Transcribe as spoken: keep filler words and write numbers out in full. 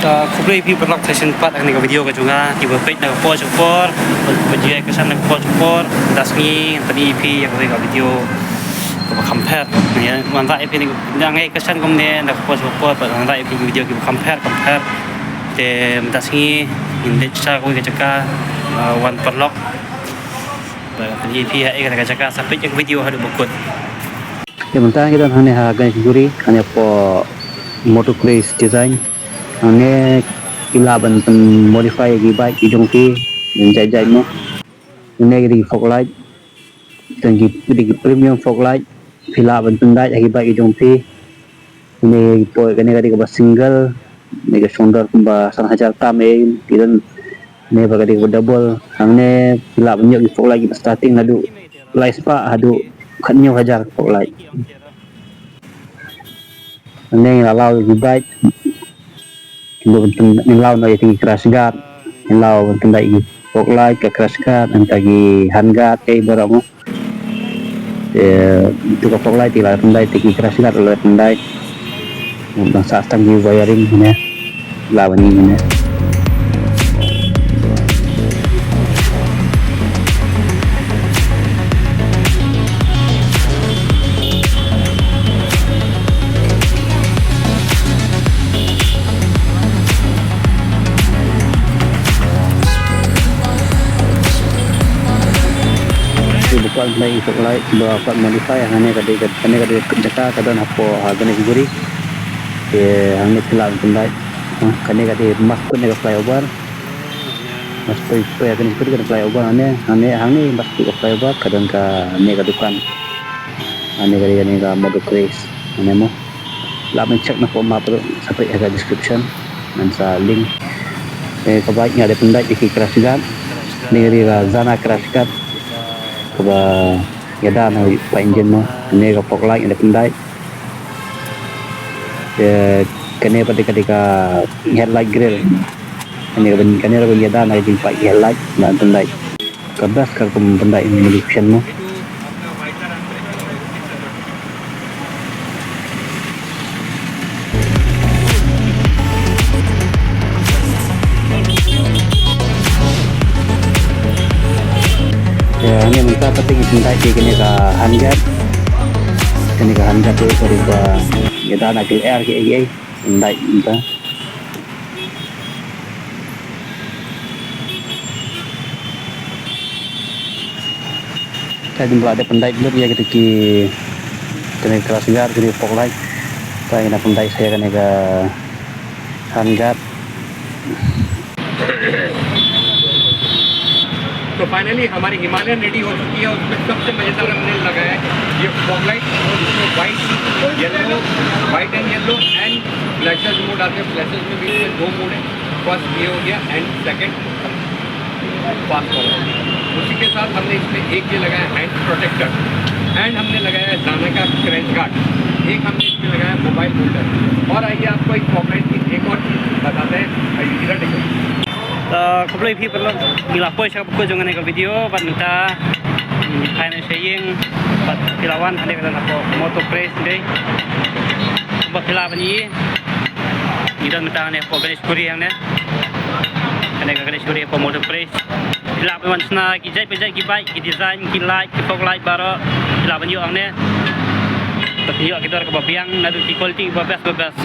Khublei phi paralok, sa shisien pat ha kane ka video ka jong nga, kiba peit na ka por sha ka por, ba ju ïa kyrshan na ka por sha ka por. Mynta sngi ngan pyni ïa phi ïa kawei ka video kaba kham pher. Ngan ïa, ngan rai ïa phi, ngan ïa kyrshan kumne na ka por sha ka por, bad ngan rai ïa phi ki video kiba kham pher kham pher. Te mynta sngi ngin leit sha kawei ka jaka, ah, wan paralok. Bad ngan pyni ïa phi ha kane ka jaka, sa peit ïa ka video haduh ba kut. Te mynta ngi don hangne ha Ganeshpuri, hangne hapoh Motor Craze Design. Hangne phi lah ban pyn modify ïa ki bike ki jong phi, ban jait jait mo. Hangne ki dei ki fog light, ki dei ki premium fog light, phi lah ban pyndait ha ki bike ki jong phi. Hangne ki poi, kane ka dei kaba single, kane ka shong dor kumba san hajar tam eh, ki don. Hangne ba ka dei kaba double, hangne phi lah ban ïoh ki fog light kiba starting naduh lai spah haduh khathynñiew hajar fog light. Hangne ngi la law ki bike. Ngi law noh ïa ki crash guard. Ngi law ban pyndait ki fog light, ka crash guard, nangta ki hand guard, kaei baroh mo. Te tu ka fog light te la pyndait, te ki crash guard la pyndait. Dang sah tang ki wiring ne. La ban ïa ne. Ki ba kwah pyndait ki fog light, ba kwah modify, hangne ka dei, kane ka dei ka jaka ka don hapoh ha Ganeshpuri. Te hangne phi lah ban pyndait. Ha, kane ka dei mas kut ne ka flyover. Mas poi, poi ha Ganeshpuri ka dei flyover hangne, hangne, hangne mas kut ka flyover ka don kane ka dukan. Hangne ka dei kane ka Motor Craze. Hangne mo. Lah ban check na ka map ruh, sa peit ha ka description. Ngan sa link. Te ka bike nga dei pyndait ïa ki crash guard. Kane ka dei ka Xana crash guard. Kaba ïada na ka engine mo. Kane ka fog light nga dei pyndait. Te kane pat dei ka dei ka headlight grill. Kane ka ban, kane ka ban ïada na ka jingpait headlight, ban pyndait. Ka best ka rukom pyndait modification mo. Te hangne mynta pat ngi pyndait ïa kane ka hand guard. Kane ka hand guard te ka ruh ba ïada na ki air kiei kiei. Pyndait mynta. Te ngim lah dep pyndait lut ïa kita ki, kane ka crash guard, kane ka fog light. Te ngin ïa pyndait sa ïa kane ka hand guard. तो फाइनली हमारी हिमालयन रेडी हो चुकी है। उसमें सबसे मजेदार हमने लगाया है ये फॉग लाइट, और उसमें वाइट, येलो, वाइट एंड येलो एंड फ्लैशेस मोड आते हैं। फ्लैशेस में भी इसमें दो मोड है, फर्स्ट ये हो गया एंड सेकंड फास्ट फॉरवर्ड। उसी के साथ हमने इसमें एक ये लगाया हैंड प्रोटेक्टर एंड हमने लगाया है Xana का क्रैश गार्ड, एक हमने इसमें लगाया मोबाइल होल्डर। और आइए आपको एक फॉग लाइट की एक और चीज़ बताते हैं, इधर देखो। Khublei phi paralok, ngi la poi sha ka pdeng jong kane ka video, bad mynta ngi phai na sha ïing, bad phi la wan hangne ka don hapoh Motor Craze dei. Bad phi lah ban ïohi, ngi don mynta hangne hapoh Ganeshpuri hangne. Kane ka Ganeshpuri hapoh Motor Craze. Phi lah ban wan shna ki jait pa jait ki bike, ki design, ki light, ki fog light baroh. Phi lah ban ïoh hangne. Bad phin ïoh ki dor kaba biang, naduh ki quality ba best ba best.